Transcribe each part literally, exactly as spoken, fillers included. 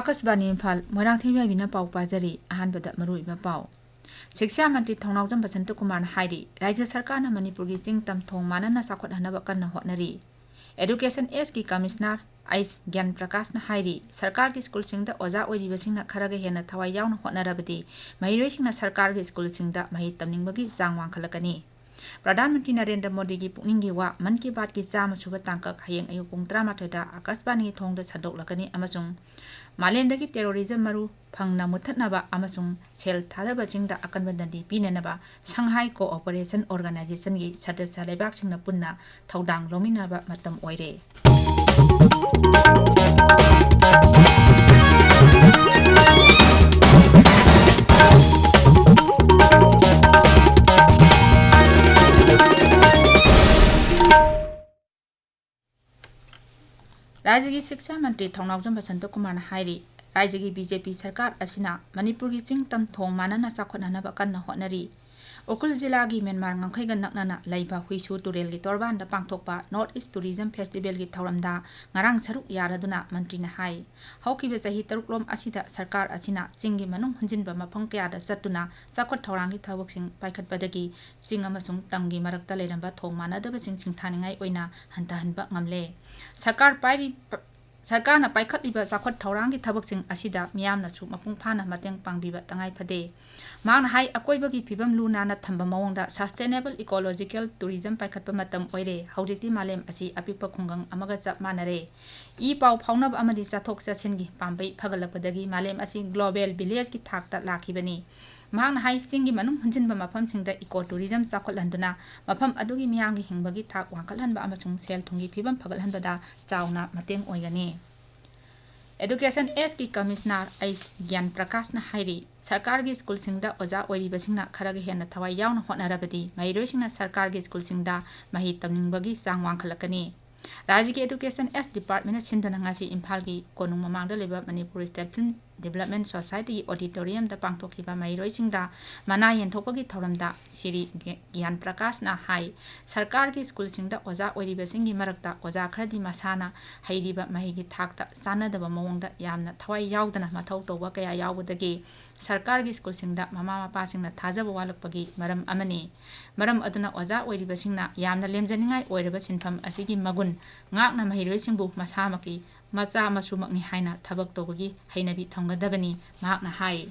ꯑꯀꯥꯁꯕꯥꯅꯤ ꯏꯝꯐꯥꯜ, ꯃꯣꯏꯔꯥꯡꯊꯦꯝ ꯌꯥꯏꯕꯤꯅ ꯄꯥꯎ ꯄꯥꯖꯔꯤ꯫ ꯑꯍꯥꯟꯕꯗ ꯃꯔꯨꯑꯣꯏꯕ ꯄꯥꯎ꯫ ꯁꯤꯛꯁꯥ ꯃꯟꯇ꯭ꯔꯤ ꯊꯧꯅꯥꯎꯖꯝ ꯕꯁꯟꯇ ꯀꯨꯃꯥꯔꯅ ꯍꯥꯏꯔꯤ, ꯔꯥꯖ꯭ꯌ ꯁꯔꯀꯥꯔꯅ ꯃꯅꯤꯄꯨꯔꯒꯤ ꯆꯤꯡ ꯇꯝ ꯊꯣꯡ ꯃꯥꯟꯅꯅ ꯆꯥꯎꯈꯠꯍꯟꯅꯕ ꯀꯟꯅ ꯍꯣꯠꯅꯔꯤ꯫ ꯑꯦꯗꯨꯀꯦꯁꯟ ꯑꯦꯁꯀꯤ ꯀꯃꯤꯁꯅꯔ ꯑꯩꯆ ꯒ꯭ꯌꯥꯟ ꯄ꯭ꯔꯀꯥꯁꯅ ꯍꯥꯏꯔꯤ, ꯁꯔꯀꯥꯔꯒꯤ ꯁ꯭ꯀꯨꯜꯁꯤꯡꯗ ꯑꯣꯖꯥ ꯑꯣꯏꯔꯤꯕꯁꯤꯡꯅ ꯈꯔꯒ ꯍꯦꯟꯅ ꯊꯋꯥꯏ ꯌꯥꯎꯅ ꯍꯣꯠꯅꯔꯕꯗꯤ ꯃꯍꯩꯔꯣꯏꯁꯤꯡꯅ ꯁꯔꯀꯥꯔꯒꯤ ꯁ꯭ꯀꯨꯜꯁꯤꯡꯗ ꯃꯍꯩ ꯇꯝꯅꯤꯡꯕꯒꯤ ꯆꯥꯡ ꯋꯥꯡꯈꯠꯂꯛꯀꯅꯤ꯫ ꯄ꯭ꯔꯙꯥꯟ ꯃꯟꯇ꯭ꯔꯤ ꯅꯔꯦꯟꯗ꯭ꯔ ꯃꯣꯗꯤꯒꯤ ꯄꯨꯛꯅꯤꯡꯒꯤ ꯋꯥ ꯃꯟ ꯀꯤ ꯕꯥꯠꯀꯤ ꯆꯥꯝꯃ ꯁꯨꯕ ꯇꯥꯡꯀꯛ ꯍꯌꯦꯡ ꯑꯌꯨꯛ ꯄꯨꯡ ꯇꯔꯥꯃꯥꯊꯣꯏꯗ ꯑꯀꯥꯁꯕꯥꯅꯤꯒꯤ ꯊꯣꯡꯗ ꯁꯟꯗꯣꯛꯂꯛꯀꯅꯤ ꯑꯃꯁꯨꯡ ꯃꯥꯂꯦꯝꯗꯒꯤ terrorism ꯃꯔꯨ ꯐꯪꯅ ꯃꯨꯠꯊꯠꯅꯕ ꯑꯃꯁꯨꯡ ꯁꯦꯜ ꯊꯥꯗꯕꯁꯤꯡꯗ ꯑꯀꯟꯕ ꯗꯟꯗꯤ ꯄꯤꯅꯅꯕ ꯁꯪꯍꯥꯏ ꯀꯣꯑꯣꯄꯔꯦꯁꯟ ꯑꯣꯔꯒꯅꯥꯏꯖꯦꯁꯟꯒꯤ ꯁꯗꯁ꯭ꯌ ꯂꯩꯕꯥꯛꯁꯤꯡꯅ ꯄꯨꯟꯅ ꯊꯧꯗꯥꯡ ꯂꯧꯃꯤꯟꯅꯕ ꯃꯇꯝ ꯑꯣꯏꯔꯦ꯫ ꯔꯥꯖ꯭ꯌꯒꯤ ꯁꯤꯛꯁꯥ ꯃꯟꯇ꯭ꯔꯤ ꯊꯧꯅꯥꯎꯖꯝ ꯕꯁꯟꯇ ꯀꯨꯃꯥꯔꯅ ꯍꯥꯏꯔꯤ, ꯔꯥꯖ꯭ꯌꯒꯤ ꯕꯤ ꯖꯦ ꯄꯤ ꯁꯔꯀꯥꯔ ꯑꯁꯤꯅ ꯃꯅꯤꯄꯨꯔꯒꯤ ꯆꯤꯡ ꯇꯝ ꯊꯣꯡ ꯃꯥꯟꯅꯅ ꯆꯥꯎꯈꯠꯅꯅꯕ ꯀꯟꯅ ꯍꯣꯠꯅꯔꯤ꯫ ꯎꯈ꯭ꯔꯨꯜ ꯖꯤꯂꯥꯒꯤ ꯃ꯭ꯌꯥꯟꯃꯥꯔ ꯉꯝꯈꯩꯒ ꯅꯛꯅꯅ ꯂꯩꯕ ꯍꯨꯏꯁꯨ ꯇꯨꯔꯦꯜꯒꯤ ꯇꯣꯔꯕꯥꯟꯗ ꯄꯥꯡꯊꯣꯛꯄ North East Tourism Festivalꯒꯤ ꯊꯧꯔꯝꯗ ꯉꯔꯥꯡ ꯁꯔꯨꯛ ꯌꯥꯔꯗꯨꯅ ꯃꯟꯇ꯭ꯔꯤꯅ ꯍꯥꯏ, ꯍꯧꯈꯤꯕ ꯆꯍꯤ ꯇꯔꯨꯛꯂꯣꯝ ꯑꯁꯤꯗ ꯁꯔꯀꯥꯔ ꯑꯁꯤꯅ ꯆꯤꯡꯒꯤ ꯃꯅꯨꯡ ꯍꯨꯟꯖꯤꯟꯕ ꯃꯐꯝ ꯀꯌꯥꯗ ꯆꯠꯇꯨꯅ ꯆꯥꯎꯈꯠ ꯊꯧꯔꯥꯡꯒꯤ ꯊꯕꯛꯁꯤꯡ ꯄꯥꯏꯈꯠꯄꯗꯒꯤ ꯆꯤꯡ ꯑꯃꯁꯨꯡ ꯇꯝꯒꯤ ꯃꯔꯛꯇ ꯂꯩꯔꯝꯕ ꯊꯣꯡ ꯃꯥꯟꯅꯗꯕꯁꯤꯡ ꯁꯤꯡꯊꯥꯅꯤꯡꯉꯥꯏ ꯑꯣꯏꯅ ꯍꯟꯊꯍꯟꯕ ꯉꯝꯂꯦ꯫ ꯁꯔꯀꯥꯔ ꯄꯥꯏꯔꯤ-, ꯁꯔꯀꯥꯔꯅ ꯄꯥꯏꯈꯠꯂꯤꯕ ꯆꯥꯎꯈꯠ ꯊꯧꯔꯥꯡꯒꯤ ꯊꯕꯛꯁꯤꯡ ꯑꯁꯤꯗ ꯃꯤꯌꯥꯝꯅꯁꯨ ꯃꯄꯨꯡ ꯐꯥꯅ ꯃꯇꯦꯡ ꯄꯥꯡꯕꯤꯕ ꯇꯉꯥꯏ ꯐꯗꯦ꯫ ꯃꯍꯥꯛꯅ ꯍꯥꯏ, ꯑꯀꯣꯏꯕꯒꯤ ꯐꯤꯕꯝ ꯂꯨ ꯅꯥꯟꯅ ꯊꯝꯕ ꯃꯑꯣꯡꯗ sustainable ecological tourism ꯄꯥꯏꯈꯠꯄ ꯃꯇꯝ ꯑꯣꯏꯔꯦ꯫ ꯍꯧꯖꯤꯛꯇꯤ ꯃꯥꯂꯦꯝ ꯑꯁꯤ ꯑꯄꯤꯛꯄ ꯈꯨꯡꯒꯪ ꯑꯃꯒ ꯆꯞ ꯃꯥꯟꯅꯔꯦ꯫ ꯏ ꯄꯥꯎ ꯐꯥꯎꯅꯕ ꯑꯃꯗꯤ ꯆꯠꯊꯣꯛ ꯆꯠꯁꯤꯟꯒꯤ ꯄꯥꯝꯕꯩ ꯐꯒꯠꯂꯛꯄꯗꯒꯤ ꯃꯥꯂꯦꯝ ꯑꯁꯤ global villageꯀꯤ ꯊꯥꯛꯇ ꯂꯥꯛꯈꯤꯕꯅꯤ꯫ ꯃꯍꯥꯛꯅ ꯍꯥꯏ, ꯆꯤꯡꯒꯤ ꯃꯅꯨꯡ ꯍꯨꯟꯖꯤꯟꯕ ꯃꯐꯝꯁꯤꯡꯗ eco tourism ꯆꯥꯎꯈꯠꯍꯟꯗꯨꯅ ꯃꯐꯝ ꯑꯗꯨꯒꯤ ꯃꯤꯌꯥꯝꯒꯤ ꯍꯤꯡꯕꯒꯤ ꯊꯥꯛ ꯋꯥꯡꯈꯠꯍꯟꯕ ꯑꯃꯁꯨꯡ ꯁꯦꯜ ꯊꯨꯝꯒꯤ ꯐꯤꯕꯝ ꯐꯒꯠꯍꯟꯕꯗ ꯆꯥꯎꯅ ꯃꯇꯦꯡ ꯑꯣꯏꯒꯅꯤ꯫ ꯑꯦꯗꯨꯀꯦꯁꯟ ꯑꯦꯁꯀꯤ ꯀꯃꯤꯁꯅꯔ ꯑꯩꯆ ꯒ꯭ꯌꯥꯟ ꯄ꯭ꯔꯀꯥꯁꯅ ꯍꯥꯏꯔꯤ, ꯁꯔꯀꯥꯔꯒꯤ ꯁ꯭ꯀꯨꯜꯁꯤꯡꯗ ꯑꯣꯖꯥ ꯑꯣꯏꯔꯤꯕꯁꯤꯡꯅ ꯈꯔꯒ ꯍꯦꯟꯅ ꯊꯋꯥꯏ ꯌꯥꯎꯅ ꯍꯣꯠꯅꯔꯕꯗꯤ ꯃꯍꯩꯔꯣꯏꯁꯤꯡꯅ ꯁꯔꯀꯥꯔꯒꯤ ꯁ꯭ꯀꯨꯜꯁꯤꯡꯗ ꯃꯍꯩ ꯇꯝꯅꯤꯡꯕꯒꯤ ꯆꯥꯡ ꯋꯥꯡꯈꯠꯂꯛꯀꯅꯤ꯫ ꯔꯥꯖ꯭ꯌꯒꯤ Education S Department ꯅ ꯁꯤꯟꯗꯨꯅ ꯉꯁꯤ ꯏꯝꯐꯥꯜꯒꯤ ꯀꯣꯅꯨꯡ ꯃꯃꯥꯡꯗ ꯂꯩꯕ Manipur State Film Development Society ꯒꯤ auditorium ꯗ ꯄꯥꯡꯊꯣꯛꯈꯤꯕ ꯃꯍꯩꯔꯣꯏꯁꯤꯡꯗ ꯃꯅꯥ ꯌꯦꯟꯊꯣꯛꯄꯒꯤ ꯊꯧꯔꯝꯗ ꯁ꯭ꯔꯤ ꯒ꯭ꯌꯥꯟ ꯄ꯭ꯔꯀꯥꯁꯅ ꯍꯥꯏ, ꯁꯔꯀꯥꯔꯒꯤ ꯁ꯭ꯀꯨꯜꯁꯤꯡꯗ ꯑꯣꯖꯥ ꯑꯣꯏꯔꯤꯕꯁꯤꯡꯒꯤ ꯃꯔꯛꯇ ꯑꯣꯖꯥ ꯈꯔꯗꯤ ꯃꯁꯥꯅ ꯍꯩꯔꯤꯕ ꯃꯍꯩꯒꯤ ꯊꯥꯛꯇ ꯆꯥꯟꯅꯗꯕ ꯃꯑꯣꯡꯗ ꯌꯥꯝꯅ ꯊꯋꯥꯏ ꯌꯥꯎꯗꯅ ꯃꯊꯧ ꯇꯧꯕ ꯀꯌꯥ ꯌꯥꯎꯕꯗꯒꯤ ꯁꯔꯀꯥꯔꯒꯤ ꯁ꯭ꯀꯨꯜꯁꯤꯡꯗ ꯃꯃꯥ ꯃꯄꯥꯁꯤꯡꯅ ꯊꯥꯖꯕ ꯋꯥꯠꯂꯛꯄꯒꯤ ꯃꯔꯝ ꯑꯃꯅꯤ꯫ ꯃꯔꯝ ꯑꯗꯨꯅ ꯑꯣꯖꯥ ꯑꯣꯏꯔꯤꯕꯁꯤꯡꯅ ꯌꯥꯝꯅ ꯂꯦꯝꯖꯅꯤꯡꯉꯥꯏ ꯑꯣꯏꯔꯕ ꯁꯤꯟꯐꯝ ꯑꯁꯤꯒꯤ ꯃꯒꯨꯟ ꯉꯥꯛꯅ ꯃꯍꯩꯔꯣꯏꯁꯤꯡꯕꯨ ꯃꯁꯥꯃꯛꯀꯤ ꯃꯆꯥ ꯃꯁꯨꯃꯛꯅꯤ ꯍꯥꯏꯅ ꯊꯕꯛ ꯇꯧꯕꯒꯤ ꯍꯩꯅꯕꯤ ꯊꯝꯒꯗꯕꯅꯤ, ꯃꯍꯥꯛꯅ ꯍꯥꯏ꯫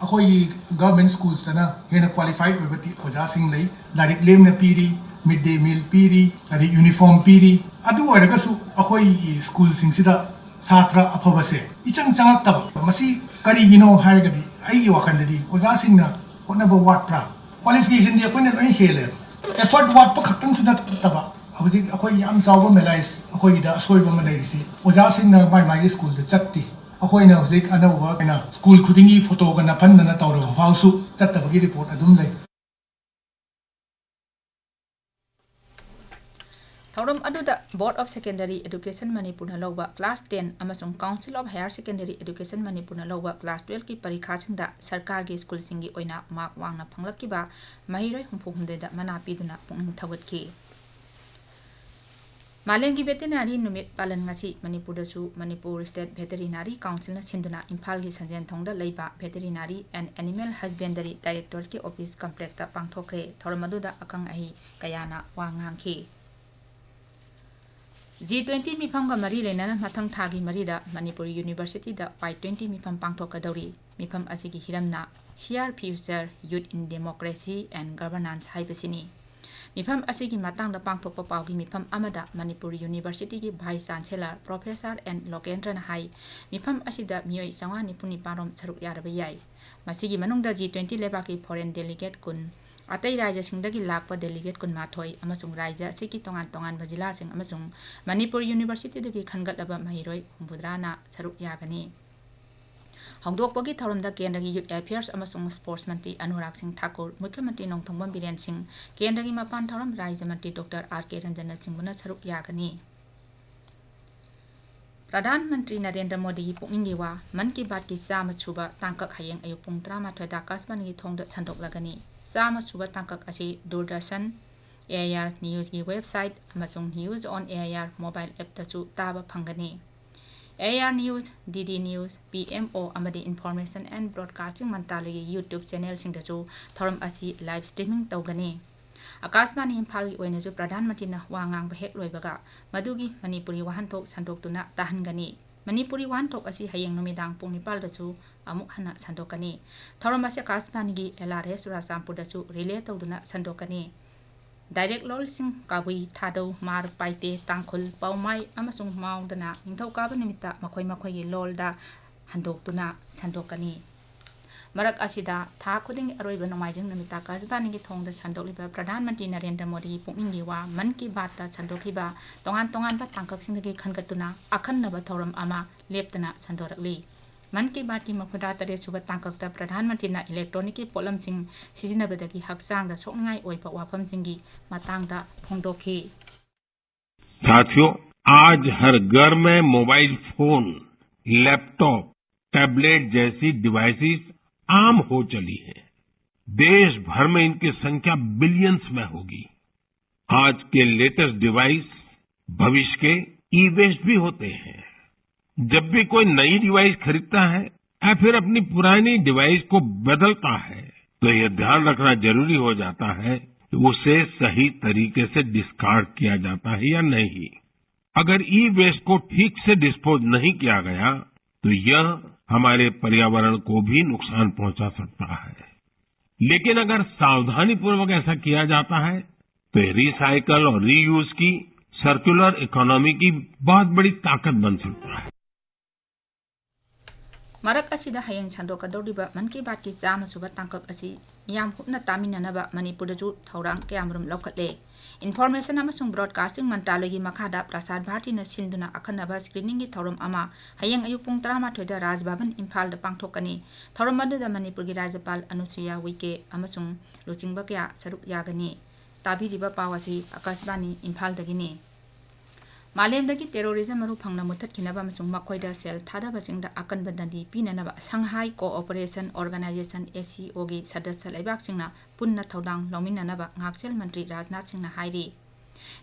ꯑꯩꯈꯣꯏꯒꯤ government schools ꯇꯅ ꯍꯦꯟꯅ qualified ꯑꯣꯏꯕ ꯇꯤ-, ꯑꯣꯖꯥꯁꯤꯡ ꯂꯩ꯫ ꯂꯥꯏꯔꯤꯛ ꯂꯦꯝꯅ ꯄꯤꯔꯤ, mid day meal ꯄꯤꯔꯤ, ꯑꯗꯩ uniform ꯄꯤꯔꯤ꯫ ꯑꯗꯨ ꯑꯣꯏꯔꯒꯁꯨ ꯑꯩꯈꯣꯏꯒꯤ ꯁ꯭ꯀꯨꯜꯁꯤꯡꯁꯤꯗ ꯁꯥꯇ꯭ꯔ ꯑꯐꯕꯁꯦ ꯏꯆꯪ ꯆꯪꯉꯛꯇꯕ꯫ ꯃꯁꯤ ꯀꯔꯤꯒꯤꯅꯣ ꯍꯥꯏꯔꯒꯗꯤ ꯑꯩꯒꯤ ꯋꯥꯈꯜꯗꯗꯤ ꯑꯣꯖꯥꯁꯤꯡꯅ ꯍꯣꯠꯅꯕ ꯋꯥꯠꯄ꯭ꯔꯥ? Qualification ꯗꯤ ꯑꯩꯈꯣꯏꯅ ꯂꯣꯏꯅ ꯍꯦꯜꯂꯦꯕ꯫ Effort ꯋꯥꯠꯄ ꯈꯛꯇꯪꯁꯨ ꯅꯠꯇꯕ, ꯍꯧꯖꯤꯛ ꯑꯩꯈꯣꯏ ꯌꯥꯝ ꯆꯥꯎꯕ ꯃꯦꯂꯥꯏꯁ ꯑꯩꯈꯣꯏꯒꯤꯗ ꯑꯁꯣꯏꯕ ꯑꯃ ꯂꯩꯔꯤꯁꯤ, ꯑꯣꯖꯥꯁꯤꯡꯅ ꯃꯥꯏ ꯃꯥꯏꯒꯤ ꯁ꯭ꯀꯨꯜꯗ ꯆꯠꯇꯦ꯫ ꯑꯩꯈꯣꯏꯅ ꯍꯧꯖꯤꯛ ꯑꯅꯧꯕ ꯑꯣꯏꯅ ꯁ꯭ꯀꯨꯜ ꯈꯨꯗꯤꯡꯒꯤ ꯐꯣꯇꯣꯒ ꯅꯝꯍꯟꯗꯅ ꯇꯧꯔꯕ ꯐꯥꯎꯁꯨ ꯆꯠꯇꯕꯒꯤ ꯔꯤꯄꯣꯔꯠ ꯑꯗꯨꯝ ꯂꯩ꯫ ꯊꯧꯔꯝ ꯑꯗꯨꯗ Board of Secondary Education ꯃꯅꯤꯄꯨꯔꯅ ꯂꯧꯕ class ten ꯑꯃꯁꯨꯡ Council of Higher Secondary Education ꯃꯅꯤꯄꯨꯔꯅ ꯂꯧꯕ class twelve ꯀꯤ ꯄꯔꯤꯈꯥꯁꯤꯡꯗ ꯁꯔꯀꯥꯔꯒꯤ ꯁ꯭ꯀꯨꯜꯁꯤꯡꯒꯤ ꯑꯣꯏꯅ ꯃꯥꯔꯛ ꯋꯥꯡꯅ ꯐꯪꯂꯛꯈꯤꯕ ꯃꯍꯩꯔꯣꯏ ꯍꯨꯝꯐꯨ ꯍꯨꯝꯗꯣꯏꯗ ꯃꯅꯥ ꯄꯤꯗꯨꯅ ꯄꯨꯛꯅꯤꯡ ꯊꯧꯒꯠꯈꯤ꯫ ꯃꯥꯂꯦꯝꯒꯤ ꯚꯦꯇꯦꯔꯤꯅꯥꯔꯤ ꯅꯨꯃꯤꯠ ꯄꯥꯂꯟ ꯉꯁꯤ ꯃꯅꯤꯄꯨꯔꯗꯁꯨ ꯃꯅꯤꯄꯨꯔ State Veterinary Council ꯅ ꯁꯤꯟꯗꯨꯅ ꯏꯝꯐꯥꯜꯒꯤ ꯁꯟꯖꯦꯟꯊꯣꯡꯗ ꯂꯩꯕ Veterinary and Animal Husbandry Directorate ꯀꯤ office complex ꯇ ꯄꯥꯡꯊꯣꯛꯈ꯭ꯔꯦ꯫ ꯊꯧꯔꯝ ꯑꯗꯨꯗ ꯑꯈꯪ ꯑꯍꯩ ꯀꯌꯥꯅ ꯋꯥ ꯉꯥꯡꯈꯤ꯫ G twenty ꯃꯤꯐꯝꯒ ꯃꯔꯤ ꯂꯩꯅꯅ ꯃꯊꯪ ꯊꯥꯒꯤ ꯃꯔꯤꯗ ꯃꯅꯤꯄꯨꯔ University ꯗ Y twenty ꯃꯤꯐꯝ ꯄꯥꯡꯊꯣꯛꯀꯗꯧꯔꯤ꯫ ꯃꯤꯐꯝ ꯑꯁꯤꯒꯤ ꯍꯤꯔꯝꯅ Share Future, Youth in Democracy and Governance ꯍꯥꯏꯕꯁꯤꯅꯤ꯫ ꯃꯤꯐꯝ ꯑꯁꯤꯒꯤ ꯃꯇꯥꯡꯗ ꯄꯥꯡꯊꯣꯛꯄ ꯄꯥꯎꯒꯤ ꯃꯤꯐꯝ ꯑꯃꯗ ꯃꯅꯤꯄꯨꯔ University ꯒꯤ Vice Chancellor Professor N ꯂꯣꯀꯦꯟꯗ꯭ꯔꯅ ꯍꯥꯏ, ꯃꯤꯐꯝ ꯑꯁꯤꯗ ꯃꯤꯑꯣꯏ ꯆꯥꯝꯃꯉꯥ ꯅꯤꯐꯨ ꯅꯤꯄꯥꯟ ꯔꯣꯝ ꯁꯔꯨꯛ ꯌꯥꯔꯕ ꯌꯥꯏ꯫ ꯃꯁꯤꯒꯤ ꯃꯅꯨꯡꯗ G twenty ꯂꯩꯕꯥꯛꯀꯤ foreign delegate ꯀꯨꯟ, ꯑꯇꯩ ꯔꯥꯖ꯭ꯌꯁꯤꯡꯗꯒꯤ ꯂꯥꯛꯄ delegate ꯀꯨꯟꯃꯥꯊꯣꯏ ꯑꯃꯁꯨꯡ ꯔꯥꯖ꯭ꯌ ꯑꯁꯤꯒꯤ ꯇꯣꯉꯥꯟ ꯇꯣꯉꯥꯟꯕ ꯖꯤꯂꯥꯁꯤꯡ ꯑꯃꯁꯨꯡ ꯃꯅꯤꯄꯨꯔ University ꯗꯒꯤ ꯈꯟꯒꯠꯂꯕ ꯃꯍꯩꯔꯣꯏ ꯍꯨꯝꯐꯨꯇꯔꯥꯅ ꯁꯔꯨꯛ ꯌꯥꯒꯅꯤ꯫ ꯍꯧꯗꯣꯛꯄꯒꯤ ꯊꯧꯔꯝꯗ ꯀꯦꯟꯗ꯭ꯔꯒꯤ ꯌꯨꯠ ꯑꯦꯐꯤꯌꯔꯁ ꯑꯃꯁꯨꯡ ꯁ꯭ꯄꯣꯔꯠꯁ ꯃꯟꯇ꯭ꯔꯤ ꯑꯅꯨꯔꯥꯒ ꯁꯤꯡ ꯊꯥꯀꯨꯔ, ꯃꯨꯈ꯭ꯌ ꯃꯟꯇ꯭ꯔꯤ ꯅꯣꯡꯊꯣꯝꯕꯝ ꯕꯤꯔꯦꯟ ꯁꯤꯡ, ꯀꯦꯟꯗ꯭ꯔꯒꯤ ꯃꯄꯥꯟ ꯊꯧꯔꯝ ꯔꯥꯖ꯭ꯌ ꯃꯟꯇ꯭ꯔꯤ ꯗꯣꯛꯇꯔ ꯑꯥꯔ ꯀꯦ ꯔꯟꯖꯟꯅꯆꯤꯡꯕꯅ ꯁꯔꯨꯛ ꯌꯥꯒꯅꯤ꯫ ꯄ꯭ꯔꯙꯥꯟ ꯃꯟꯇ꯭ꯔꯤ ꯅꯔꯦꯟꯗ꯭ꯔ ꯃꯣꯗꯤꯒꯤ ꯄꯨꯛꯅꯤꯡꯒꯤ ꯋꯥ, ꯃꯟ ꯀꯤ ꯕꯥꯠꯀꯤ ꯆꯥꯝꯃ ꯁꯨꯕ ꯇꯥꯡꯀꯛ ꯍꯌꯦꯡ ꯑꯌꯨꯛ ꯄꯨꯡ ꯇꯔꯥꯃꯥꯊꯣꯏꯗ ꯑꯥꯀꯥꯁꯕꯥꯅꯤꯒꯤ ꯊꯣꯡꯗ ꯁꯟꯗꯣꯛꯂꯒꯅꯤ꯫ ꯆꯥꯝꯃ ꯁꯨꯕ ꯇꯥꯡꯀꯛ ꯑꯁꯤ ꯗꯨꯔꯗꯔꯁꯟ, ꯑꯦ ꯑꯥꯏ ꯑꯥꯔ ꯅ꯭ꯌꯨꯁꯀꯤ ꯋꯦꯕꯁꯥꯏꯠ ꯑꯃꯁꯨꯡ news on A I R mobile ꯑꯦꯞꯇꯁꯨ ꯇꯥꯕ ꯐꯪꯒꯅꯤ꯫ A I R news, D D news, P M O ꯑꯃꯗꯤ ꯏꯟꯐꯣꯔꯃꯦꯁꯟ ꯑꯦꯟ ꯕ꯭ꯔꯣꯗꯀꯥꯁꯇꯤꯡ ꯃꯟꯇ꯭ꯔꯥꯂꯌꯒꯤ YouTube ꯆꯦꯅꯦꯜꯁꯤꯡꯗꯁꯨ ꯊꯧꯔꯝ ꯑꯁꯤ ꯂꯥꯏꯚ ꯁ꯭ꯇ꯭ꯔꯤꯃꯤꯡ ꯇꯧꯒꯅꯤ꯫ ꯑꯥꯀꯥꯁꯕꯥꯅꯤ ꯏꯝꯐꯥꯜꯒꯤ ꯑꯣꯏꯅꯁꯨ ꯄ꯭ꯔꯙꯥꯟ ꯃꯟꯇ꯭ꯔꯤꯅ ꯋꯥ ꯉꯥꯡꯕ ꯍꯦꯛ ꯂꯣꯏꯕꯒ ꯃꯗꯨꯒꯤ ꯃꯅꯤꯄꯨꯔꯤ ꯋꯥꯍꯟꯊꯣꯛ ꯁꯟꯗꯣꯛꯇꯨꯅ ꯇꯥꯍꯟꯒꯅꯤ꯫ ꯃꯅꯤꯄꯨꯔꯤ ꯋꯥꯍꯟꯊꯣꯛ ꯑꯁꯤ ꯍꯌꯦꯡ ꯅꯨꯃꯤꯗꯥꯡ ꯄꯨꯡ ꯅꯤꯄꯥꯜꯗꯁꯨ ꯑꯃꯨꯛ ꯍꯟꯅ ꯁꯟꯗꯣꯛꯀꯅꯤ꯫ ꯊꯧꯔꯝ ꯑꯁꯤ ꯑꯥꯀꯥꯁꯕꯥꯅꯤꯒꯤ ꯑꯦꯜ ꯑꯥꯔ ꯑꯦꯁ ꯆꯨꯔꯥꯆꯥꯟꯄꯨꯔꯗꯁꯨ ꯔꯤꯂꯦ ꯇꯧꯗꯨꯅ ꯁꯟꯗꯣꯛꯀꯅꯤ꯫ ꯗꯥꯏꯔꯦꯛ ꯂꯣꯜꯁꯤꯡ ꯀꯕꯨꯏ, ꯊꯥꯗꯧ, ꯃꯥꯔ, ꯄꯥꯏꯇꯦ, ꯇꯥꯡꯈꯨꯜ, ꯄꯥꯎꯃꯥꯏ ꯑꯃꯁꯨꯡ ꯃꯥꯎꯗꯅ ꯅꯤꯡꯊꯧꯀꯥꯕ ꯅꯨꯃꯤꯠꯇ ꯃꯈꯣꯏ ꯃꯈꯣꯏꯒꯤ ꯂꯣꯜꯗ ꯍꯟꯗꯣꯛꯇꯨꯅ ꯁꯟꯗꯣꯛꯀꯅꯤ꯫ ꯃꯔꯛ ꯑꯁꯤꯗ, ꯊꯥ ꯈꯨꯗꯤꯡꯒꯤ ꯑꯔꯣꯏꯕ ꯅꯣꯡꯃꯥꯏꯖꯤꯡ ꯅꯨꯃꯤꯠꯇ ꯑꯥꯀꯥꯁꯕꯥꯅꯤꯒꯤ ꯊꯣꯡꯗ ꯁꯟꯗꯣꯛꯂꯤꯕ ꯄ꯭ꯔꯙꯥꯟ ꯃꯟꯇ꯭ꯔꯤ ꯅꯔꯦꯟꯗ꯭ꯔ ꯃꯣꯗꯤꯒꯤ ꯄꯨꯛꯅꯤꯡꯒꯤ ꯋꯥ, ꯃꯟ ꯀꯤ ꯕꯥꯠꯇ ꯁꯟꯗꯣꯛꯈꯤꯕ ꯇꯣꯉꯥꯟ ꯇꯣꯉꯥꯟꯕ ꯇꯥꯡꯀꯛꯁꯤꯡꯗꯒꯤ ꯈꯟꯒꯠꯇꯨꯅ ꯑꯈꯟꯅꯕ ꯊꯧꯔꯝ ꯑꯃ ꯂꯦꯞꯇꯅ ꯁꯟꯗꯣꯔꯛꯂꯤ꯫ ꯃꯟ ꯀꯤ ꯕꯥꯠꯀꯤ ꯃꯧꯗ꯭ꯔꯥ ꯇꯔꯦꯠ ꯁꯨꯕ ꯇꯥꯡꯀꯛꯇ ꯄ꯭ꯔꯙꯥꯟ ꯃꯟꯇ꯭ꯔꯤꯅ ꯏꯂꯦꯛꯇ꯭ꯔꯣꯅꯤꯛꯀꯤ ꯄꯣꯠꯂꯝꯁꯤꯡ ꯁꯤꯖꯤꯟꯅꯕꯗꯒꯤ ꯍꯛꯆꯥꯡꯗ ꯁꯣꯛꯅꯤꯡꯉꯥꯏ ꯑꯣꯏꯕ ꯋꯥꯐꯝꯁꯤꯡꯒꯤ ꯃꯇꯥꯡꯗ ꯐꯣꯡꯗꯣꯛꯈꯤ꯫ साथियों, आज हर घर में मोबाइल फोन, लैपटॉप, टैबलेट जैसी डिवाइसेस आम हो चली हैं। देश भर में इनकी संख्या बिलियंस में होगी। आज के लेटेस्ट डिवाइस भविष्य के ई वेस्ट भी होते हैं। जब भी कोई नई डिवाइस खरीदता है या फिर अपनी पुरानी डिवाइस को बदलता है, तो यह ध्यान रखना जरूरी हो जाता है कि उसे सही तरीके से डिस्कार्ड किया जाता है या नहीं। अगर ई वेस्ट को ठीक से डिस्पोज नहीं किया गया, तो यह हमारे पर्यावरण को भी नुकसान पहुंचा सकता है। लेकिन अगर सावधानीपूर्वक ऐसा किया जाता है, तो यह रिसाइकल और रीयूज की सर्कुलर इकोनॉमी की बहुत बड़ी ताकत बन सकता है। ꯃꯔꯛ ꯑꯁꯤꯗ ꯍꯌꯦꯡ ꯁꯟꯗꯣꯛꯀꯗꯧꯔꯤꯕ ꯃꯟ ꯀꯤ ꯕꯥꯠꯀꯤ ꯆꯥꯝꯃ ꯁꯨꯕ ꯇꯥꯡꯀꯛ ꯑꯁꯤ ꯃꯤꯌꯥꯝ ꯍꯨꯞꯅ ꯇꯥꯃꯤꯟꯅꯅꯕ ꯃꯅꯤꯄꯨꯔꯗꯁꯨ ꯊꯧꯔꯥꯡ ꯀꯌꯥꯃꯔꯨꯝ ꯂꯧꯈꯠꯂꯦ꯫ Information ꯑꯃꯁꯨꯡ Broadcasting ꯃꯟꯇ꯭ꯔꯥꯂꯣꯏꯒꯤ ꯃꯈꯥꯗ ꯄ꯭ꯔꯁꯥꯔ ꯚꯥꯔꯇꯤꯅ ꯁꯤꯟꯗꯨꯅ ꯑꯈꯟꯅꯕ screeningꯒꯤ ꯊꯧꯔꯝ ꯑꯃ ꯍꯌꯦꯡ ꯑꯌꯨꯛ ꯄꯨꯡ ꯇꯔꯥꯃꯥꯊꯣꯏꯗ ꯔꯥꯖ ꯚꯕꯟ ꯏꯝꯐꯥꯜꯗ ꯄꯥꯡꯊꯣꯛꯀꯅꯤ꯫ ꯊꯧꯔꯝ ꯑꯗꯨꯗ ꯃꯅꯤꯄꯨꯔꯒꯤ ꯔꯥꯖ꯭ꯌꯄꯥꯜ ꯑꯅꯨꯁꯨꯏꯌꯥ ꯎꯏꯀꯦ ꯑꯃꯁꯨꯡ ꯂꯨꯆꯤꯡꯕ ꯀꯌꯥ ꯁꯔꯨꯛ ꯌꯥꯒꯅꯤ꯫ ꯇꯥꯕꯤꯔꯤꯕ ꯄꯥꯎ ꯑꯁꯤ ꯑꯀꯥꯁꯕꯥꯅꯤ ꯏꯝꯐꯥꯜꯗꯒꯤꯅꯤ꯫ ꯃꯥꯂꯦꯝꯗꯒꯤ terrorism ꯃꯔꯨ ꯐꯪꯅ ꯃꯨꯠꯊꯠꯈꯤꯅꯕ ꯑꯃꯁꯨꯡ ꯃꯈꯣꯏꯗ ꯁꯦꯜ ꯊꯥꯗꯕꯁꯤꯡꯗ ꯑꯀꯟꯕ ꯗꯟꯗꯤ ꯄꯤꯅꯅꯕ Shanghai Cooperation Organization, SCOꯒꯤ ꯁꯗꯁ꯭ꯌ ꯂꯩꯕꯥꯛꯁꯤꯡꯅ ꯄꯨꯟꯅ ꯊꯧꯗꯥꯡ ꯂꯧꯃꯤꯟꯅꯅꯕ ꯉꯥꯛꯁꯦꯜ ꯃꯟꯇ꯭ꯔꯤ ꯔꯥꯖꯅꯥꯊ ꯁꯤꯡꯅ ꯍꯥꯏꯔꯤ꯫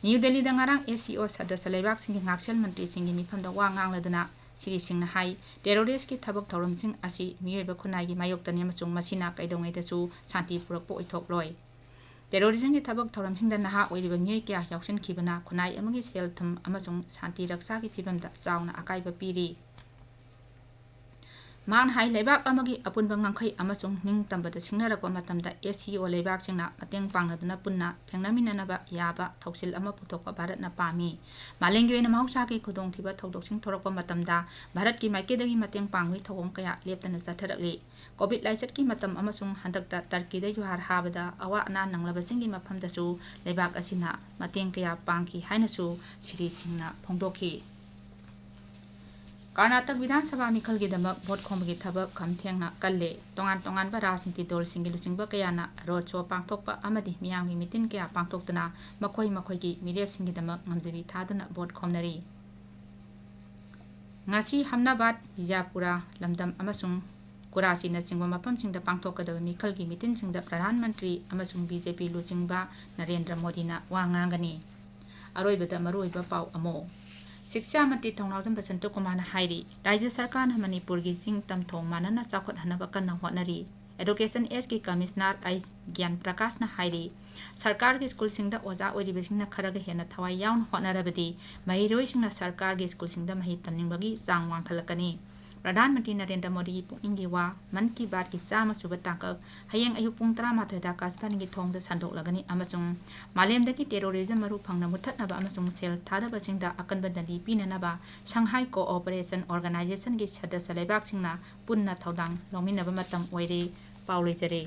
ꯅ꯭ꯌꯨ ꯗꯦꯜꯂꯤꯗ ꯉꯔꯥꯡ SCO ꯁꯗꯁ꯭ꯌ ꯂꯩꯕꯥꯛꯁꯤꯡꯒꯤ ꯉꯥꯛꯁꯦꯜ ꯃꯟꯇ꯭ꯔꯤꯁꯤꯡꯒꯤ ꯃꯤꯐꯝꯗ ꯋꯥ ꯉꯥꯡꯂꯗꯨꯅ ꯁ꯭ꯔꯤ ꯁꯤꯡꯅ ꯍꯥꯏ, terroristꯀꯤ ꯊꯕꯛ ꯊꯧꯔꯝꯁꯤꯡ ꯑꯁꯤ ꯃꯤꯑꯣꯏꯕ ꯈꯨꯟꯅꯥꯏꯒꯤ ꯃꯥꯌꯣꯛꯇꯅꯤ ꯑꯃꯁꯨꯡ ꯃꯁꯤꯅ ꯀꯩꯗꯧꯉꯩꯗꯁꯨ ꯁꯥꯟꯇꯤ ꯄꯨꯔꯛꯄ ꯑꯣꯏꯊꯣꯛꯂꯣꯏ꯫ Terrorismꯒꯤ ꯊꯕꯛ ꯊꯧꯔꯝꯁꯤꯡꯗ ꯅꯍꯥ ꯑꯣꯏꯔꯤꯕ ꯃꯤꯑꯣꯏ ꯀꯌꯥ ꯌꯥꯎꯁꯤꯟꯈꯤꯕꯅ ꯈꯨꯟꯅꯥꯏ ꯑꯃꯒꯤ ꯁꯦꯜ ꯊꯨꯝ ꯑꯃꯁꯨꯡ ꯁꯥꯟꯇꯤ ꯔꯛꯁꯥꯒꯤ ꯐꯤꯕꯝꯗ ꯆꯥꯎꯅ ꯑꯀꯥꯏꯕ ꯄꯤꯔꯤ꯫ ꯃꯍꯥꯛꯅ ꯍꯥꯏ, ꯂꯩꯕꯥꯛ ꯑꯃꯒꯤ ꯑꯄꯨꯟꯕ ꯉꯝꯈꯩ ꯑꯃꯁꯨꯡ ꯅꯤꯡꯇꯝꯕꯗ ꯁꯤꯡꯅꯔꯛꯄ ꯃꯇꯝꯗ SCO ꯂꯩꯕꯥꯛꯁꯤꯡꯅ ꯃꯇꯦꯡ ꯄꯥꯡꯅꯗꯨꯅ ꯄꯨꯟꯅ ꯊꯦꯡꯅꯃꯤꯟꯅꯅꯕ ꯌꯥꯕ ꯊꯧꯁꯤꯜ ꯑꯃ ꯄꯨꯊꯣꯛꯄ ꯚꯥꯔꯠꯅ ꯄꯥꯝꯃꯤ꯫ ꯃꯥꯂꯦꯝꯒꯤ ꯑꯣꯏꯅ ꯃꯍꯧꯁꯥꯒꯤ ꯈꯨꯗꯣꯡꯊꯤꯕ ꯊꯧꯗꯣꯛꯁꯤꯡ ꯊꯣꯔꯛꯄ ꯃꯇꯝꯗ ꯚꯥꯔꯠꯀꯤ ꯃꯥꯏꯀꯩꯗꯒꯤ ꯃꯇꯦꯡ ꯄꯥꯡꯕꯒꯤ ꯊꯧꯑꯣꯡ ꯀꯌꯥ ꯂꯦꯞꯇꯅ ꯆꯠꯊꯔꯛꯂꯤ꯫ COVID ꯂꯥꯏꯆꯠꯀꯤ ꯃꯇꯝ ꯑꯃꯁꯨꯡ ꯍꯟꯗꯛꯇ ꯇꯔꯀꯤꯗ ꯌꯨꯍꯥꯔ ꯍꯥꯕꯗ ꯑꯋꯥ ꯑꯅꯥ ꯅꯪꯂꯕꯁꯤꯡꯒꯤ ꯃꯐꯝꯗꯁꯨ ꯂꯩꯕꯥꯛ ꯑꯁꯤꯅ ꯃꯇꯦꯡ ꯀꯌꯥ ꯄꯥꯡꯈꯤ ꯍꯥꯏꯅꯁꯨ ꯁ꯭ꯔꯤ ꯁꯤꯡꯅ ꯐꯣꯡꯗꯣꯛꯈꯤ꯫ ꯀꯔꯅꯥꯇꯛ ꯕꯤꯙꯥꯟ ꯁꯚꯥ ꯃꯤꯈꯜꯒꯤꯗꯃꯛ ꯚꯣꯠ ꯈꯣꯝꯕꯒꯤ ꯊꯕꯛ ꯈꯝ ꯊꯦꯡꯅ ꯀꯜꯂꯦ꯫ ꯇꯣꯉꯥꯟ ꯇꯣꯉꯥꯟꯕ ꯔꯥꯖꯅꯤꯇꯤ ꯗꯜꯁꯤꯡꯒꯤ ꯂꯨꯆꯤꯡꯕ ꯀꯌꯥꯅ ꯔꯣꯗ ꯁꯣ ꯄꯥꯡꯊꯣꯛꯄ ꯑꯃꯗꯤ ꯃꯤꯌꯥꯝꯒꯤ ꯃꯤꯇꯤꯟ ꯀꯌꯥ ꯄꯥꯡꯊꯣꯛꯇꯨꯅ ꯃꯈꯣꯏ ꯃꯈꯣꯏꯒꯤ ꯃꯤꯔꯦꯞꯁꯤꯡꯒꯤꯗꯃꯛ ꯉꯝꯖꯕꯤ ꯊꯥꯗꯨꯅ ꯚꯣꯠ ꯈꯣꯝꯅꯔꯤ꯫ ꯉꯁꯤ ꯍꯝꯅꯥꯕꯥꯗ, ꯕꯤꯖꯥꯄꯨꯔꯥ, ꯂꯝꯗꯝ ꯑꯃꯁꯨꯡ ꯀꯨꯔꯥꯆꯤꯅꯆꯤꯡꯕ ꯃꯐꯝꯁꯤꯡꯗ ꯄꯥꯡꯊꯣꯛꯀꯗꯕ ꯃꯤꯈꯜꯒꯤ ꯃꯤꯇꯤꯟꯁꯤꯡꯗ ꯄ꯭ꯔꯙꯥꯟ ꯃꯟꯇ꯭ꯔꯤ ꯑꯃꯁꯨꯡ BJP ꯂꯨꯆꯤꯡꯕ ꯅꯔꯦꯟꯗ꯭ꯔ ꯃꯣꯗꯤꯅ ꯋꯥ ꯉꯥꯡꯒꯅꯤ꯫ ꯑꯔꯣꯏꯕꯗ ꯃꯔꯨꯑꯣꯏꯕ ꯄꯥꯎ ꯑꯃꯨꯛ꯫ ꯁꯤꯛꯁꯥ ꯃꯟꯇ꯭ꯔꯤ ꯊꯧꯅꯥꯎꯖꯝ ꯕꯁꯟꯇ ꯀꯨꯃꯥꯔꯅ ꯍꯥꯏꯔꯤ, ꯔꯥꯖ꯭ꯌ ꯁꯔꯀꯥꯔꯅ ꯃꯅꯤꯄꯨꯔꯒꯤ ꯆꯤꯡ ꯇꯝ ꯊꯣꯡ ꯃꯥꯟꯅꯅ ꯆꯥꯎꯈꯠꯍꯟꯅꯕ ꯀꯟꯅ ꯍꯣꯠꯅꯔꯤ꯫ Education Sꯒꯤ Commissioner ꯑꯩꯆ ꯒ꯭ꯌꯥꯟ ꯄ꯭ꯔꯀꯥꯁꯅ ꯍꯥꯏꯔꯤ, ꯁꯔꯀꯥꯔꯒꯤ ꯁ꯭ꯀꯨꯜꯁꯤꯡꯗ ꯑꯣꯖꯥ ꯑꯣꯏꯔꯤꯕꯁꯤꯡꯅ ꯈꯔꯒ ꯍꯦꯟꯅ ꯊꯋꯥꯏ ꯌꯥꯎꯅ ꯍꯣꯠꯅꯔꯕꯗꯤ ꯃꯍꯩꯔꯣꯏꯁꯤꯡꯅ ꯁꯔꯀꯥꯔꯒꯤ ꯁ꯭ꯀꯨꯜꯁꯤꯡꯗ ꯃꯍꯩ ꯇꯝꯅꯤꯡꯕꯒꯤ ꯆꯥꯡ ꯋꯥꯡꯈꯠꯂꯛꯀꯅꯤ꯫ ꯄ꯭ꯔꯙꯥꯟ ꯃꯟꯇ꯭ꯔꯤ ꯅꯔꯦꯟꯗ꯭ꯔ ꯃꯣꯗꯤꯒꯤ ꯄꯨꯛꯅꯤꯡꯒꯤ ꯋꯥ ꯃꯟ ꯀꯤ ꯕꯥꯠꯀꯤ ꯆꯥꯝꯃ ꯁꯨꯕ ꯇꯥꯡꯀꯛ ꯍꯌꯦꯡ ꯑꯌꯨꯛ ꯄꯨꯡ ꯇꯔꯥꯃꯥꯊꯣꯏꯗ ꯑꯀꯥꯁꯕꯥꯅꯤꯒꯤ ꯊꯣꯡꯗ ꯁꯟꯗꯣꯛꯂꯒꯅꯤ ꯑꯃꯁꯨꯡ ꯃꯥꯂꯦꯝꯗꯒꯤ terrorism ꯃꯔꯨ ꯐꯪꯅ ꯃꯨꯠꯊꯠꯅꯕ ꯑꯃꯁꯨꯡ ꯁꯦꯜ ꯊꯥꯗꯕꯁꯤꯡꯗ ꯑꯀꯟꯕ ꯗꯟꯗꯤ ꯄꯤꯅꯅꯕ Shanghai Cooperation Organizationꯒꯤ ꯁꯗꯁ꯭ꯌ ꯂꯩꯕꯥꯛꯁꯤꯡꯅ ꯄꯨꯟꯅ ꯊꯧꯗꯥꯡ ꯂꯧꯃꯤꯟꯅꯕ ꯃꯇꯝ ꯑꯣꯏꯔꯦ꯫ ꯄꯥꯎ ꯂꯣꯏꯖꯔꯦ꯫